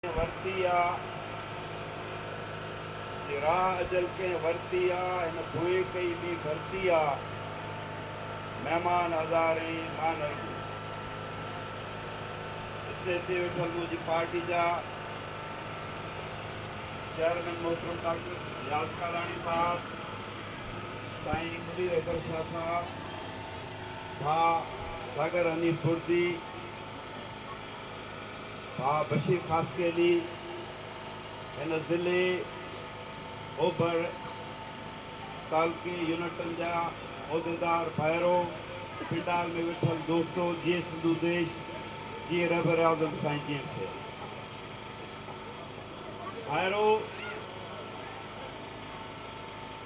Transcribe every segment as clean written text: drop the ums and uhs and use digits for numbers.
ورتي آ، جي راهه اجل ڪنهن ورتي آ، هن ڀونء ڪئي ٻي ڀرتي آ، مهمان هزارين مان نه رڳو. اسٽيج تي ويٺل منهنجي پارٽي جا چيئرمين محترم ڊاڪٽر نياز ڪالاڻي صاحب، سائين منير اڪبر شاهه صاحب، ڀاء ساگر حنيف بڙدي، ڀاء بشير خاصخيلي، هن ضلعي اوڀر تعلقي يونٽن جا عهديدار ڀائرو، پنڊال ۾ ويٺل دوستو، جيئي سنڌو ديش، جيئي رهبر اعظم سائين جي ايم سيد. ڀائرو!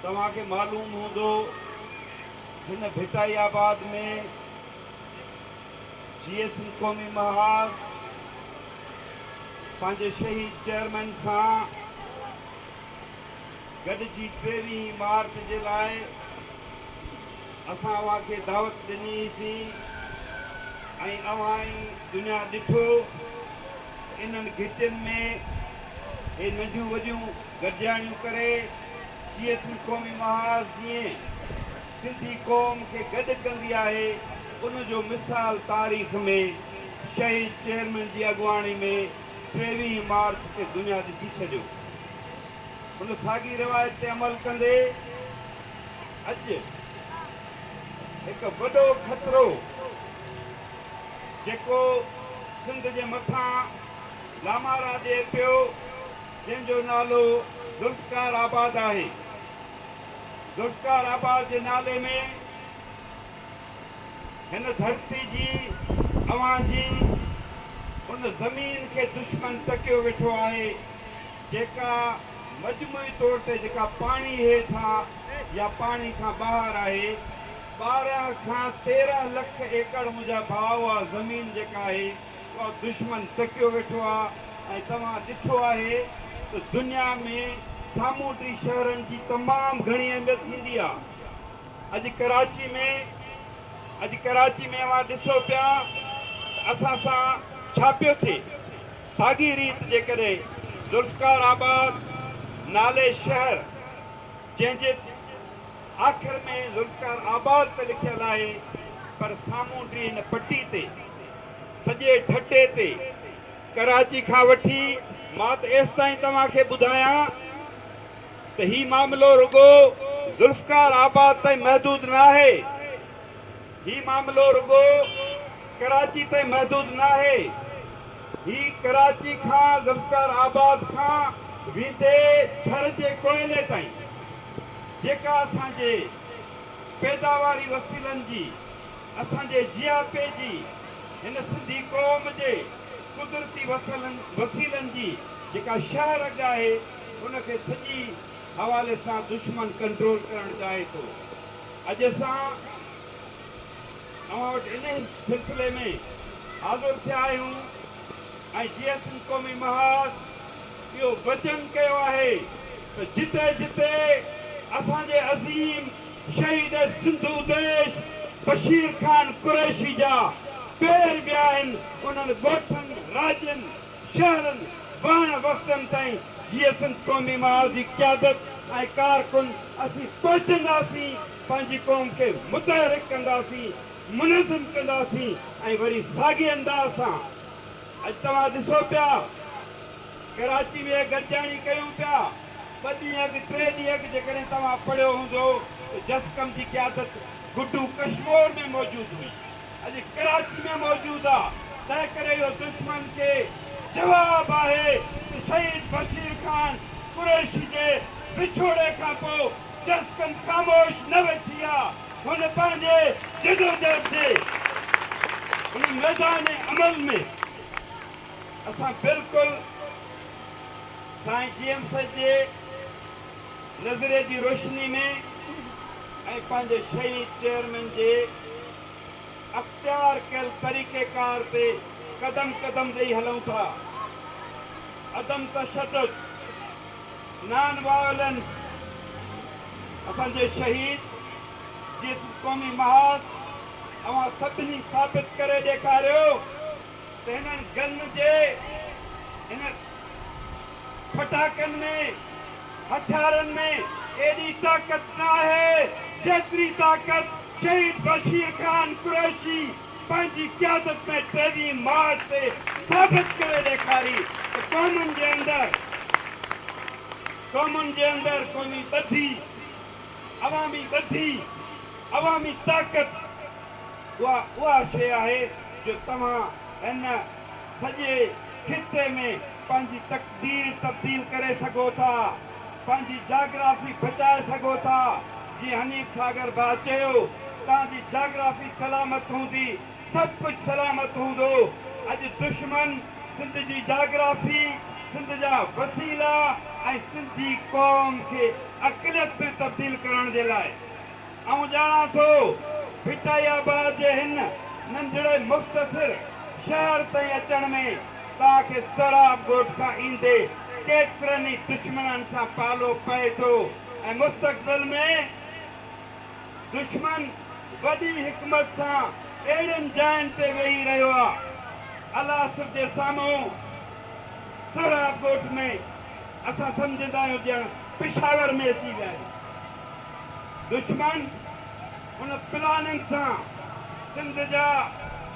توهان کي معلوم هوندو هن ڀٽائي آباد ۾ جيئي سنڌ قومي محاذ پنهنجي شهيد چيئرمين سان گڏجي ٽيويهين مارچ جي لاء اسان اوهان کي دعوت ڏني هئي سين ۽ اوهان ئي دنيا ڏٺو ته انهن گهٽين ۾ هي ننڍيون وڏيون گڏجاڻيون ڪري جيئي سنڌ قومي محاذ جيئن سنڌي قوم کي گڏ ڪندي آهي ان جو مثال تاريخ ۾ شهيد چيئرمين جي اڳواڻي ۾ ٽيويهين مارچ تي دنيا ڏسي ڇڏيو. ان ساڳي روايت تي عمل ڪندي اڄ هڪ وڏو خطرو جيڪو سنڌ جي مٿان لامارا ڏئي پيو جنهن جو نالو ذوالفقار آباد آهي. ذوالفقار آباد جي نالي ۾ هن ڌرتي جي اوهان جي ان زمين کي دشمن تڪيو ويٺو آهي جيڪا مجموعي طور تي جيڪا پاڻي هيٺ آ يا پاڻي کان ٻاهر آهي 12 کان 13 لک ايڪڙ منهنجا ڀاء اها زمين جيڪا آهي اها دشمن تڪيو ويٺو آ ۽ توهان ڏٺو آهي ته دنيا ۾ سامونڊي شهرن جي تمام گهڻي اهميت ٿيندي آ. اڄ ڪراچي ۾ اڄ ڪراچي ۾ اوهان ڏسو پيا ته اسان سان ڇا پيو ٿئي. ساڳي ريت جيڪڏهن ذوالفقار آباد نالي شهر جنهن جي آخر ۾ ذوالفقار آباد ته لکيل آهي پر سامونڊي هن پٽي تي سڄي ٺٽي تي ڪراچي کان وٺي مان ته ايستائين توهان کي ٻڌايان ته هي معاملو رڳو ذوالفقار آباد تائين محدود ناهي، هي معاملو رڳو ڪراچي تائين محدود ناهي، هي ڪراچي کان ذوالفقار آباد کان ويندي ٿر جي ڪوئلي تائين جيڪا اسان جي پيداواري وسيلن جي، اسان جي جياپي جي، هن سنڌي قوم جي قدرتي وسيلن جي جيڪا شهه رڳ آهي، ان کي سڄي حوالي سان دشمن ڪنٽرول ڪرڻ چاهي ٿو. اڄ اسان اوهان وٽ انهي سلسلي ۾ حاضر ٿيا آهيون ۽ جيئي سنڌ قومي محاذ اهو وچن ڪيو آهي ته جتي جتي اسان جي عظيم شهيد سنڌو ديش بشير خان قريشي جا پير پيا آهن انهن ڳوٺن، راڄن، شهرن، واهڻ وستين تائين جيئي سنڌ قومي محاذ جي قيادت ۽ ڪارڪن اسين پهچنداسين، پنهنجي قوم کي متحرڪ ڪنداسين، منظم ڪنداسين ۽ وري ساڳئي انداز سان اڄ توهان ڏسو پيا ڪراچي ۾ گڏجاڻي ڪيون پيا، ٻه ڏينهن اڳ ٽي ڏينهن اڳ جيڪڏهن توهان پڙهيو هوندو ته جسقم جي قيادت گڊو ڪشمور ۾ موجود هئي. اڄ ڪراچي ۾ موجود آ تنهن ڪري اهو دشمن کي جواب آهي ته شهيد بشير خان قريشي جي وڇوڙي کان پوء جسقم خاموش نه ويٺي آ هن پنهنجي جدوجهد جي ان ميدان عمل ۾ اسان بلڪل سائين جي ايم سيد جي نظريي جي روشني ۾ ۽ پنهنجي شهيد چيئرمين جي اختيار ڪيل طريقيڪار تي قدم قدم ڏئي هلون ٿا. عدم تشدد، نان وائولنس، اسان جي شهيد جي قومي محاذ اوهان سڀني ثابت ڪري ڏيکاريو ته هنن گن جي هن ڦٽاڪن ۾، هٿيارن ۾ ايڏي طاقت نه آهي، جيتري طاقت شهيد بشير خان قريشي پنهنجي قيادت ۾ ٽيويهين مارچ تي ثابت ڪري ڏيکاري ته قومن جي اندر قومن جي اندر قومي ٻڌي، عوامي ٻڌي، عوامي طاقت اها اها شيء آهي جو توهان هن سڄي خطي ۾ پنهنجي تقدير تبديل ڪري سگهو ٿا، پنهنجي جاگرافي بچائي سگهو ٿا، جيئن حنيف ساگر ڀاء چيو، توهان جي جاگرافي سلامت هوندي، سڀ ڪجهه سلامت هوندو. اڄ دشمن سنڌ جي جاگرافي، سنڌ جا وسيلا ۽ سنڌي قوم کي اقليت ۾ تبديل ڪرڻ جي لاء آئون ڄاڻان ٿو ڀٽائي آباد جي هن ننڍڙي مختصر شهر تائين اچڻ ۾ توهان کي سهراب ڳوٺ کان ايندي ڪيترن ئي دشمنن سان پالو پئي ٿو ۽ مستقبل ۾ دشمن وڏي حڪمت سان اهڙين جاين تي ويهي رهيو آ. الاسف جي سامهون سهراب ڳوٺ ۾ اسان سمجهندا آهيون ڄڻ پشاور ۾ اچي ويا آهيون. دشمن ان پلاننگ سان سنڌ جا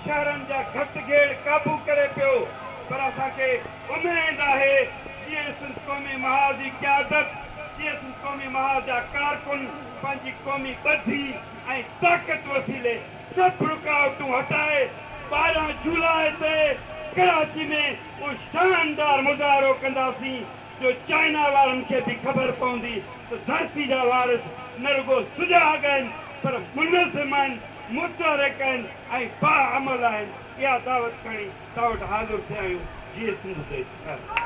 شهرن جا گهٽ گهيڙ قابو ڪري پيو پر اسان کي اميد آهي جيئي سنڌ قومي محاذ جي قيادت، جيئي سنڌ قومي محاذ جا ڪارڪن پنهنجي قومي ٻڌي ۽ طاقت وسيلي سڀ رڪاوٽون هٽائي 12 جولاء تي ڪراچي ۾ اهو شاندار مظاهرو ڪنداسين جو چائنا وارن کي به خبر پوندي ته ڌرتي جا وارث نه رڳو سجاڳ آهن پر منظم آهن، متحرڪ آهن ۽ باعمل آهن. اها دعوت کڻي توهان وٽ حاضر ٿيا آهيون. جيئي سنڌ ديس.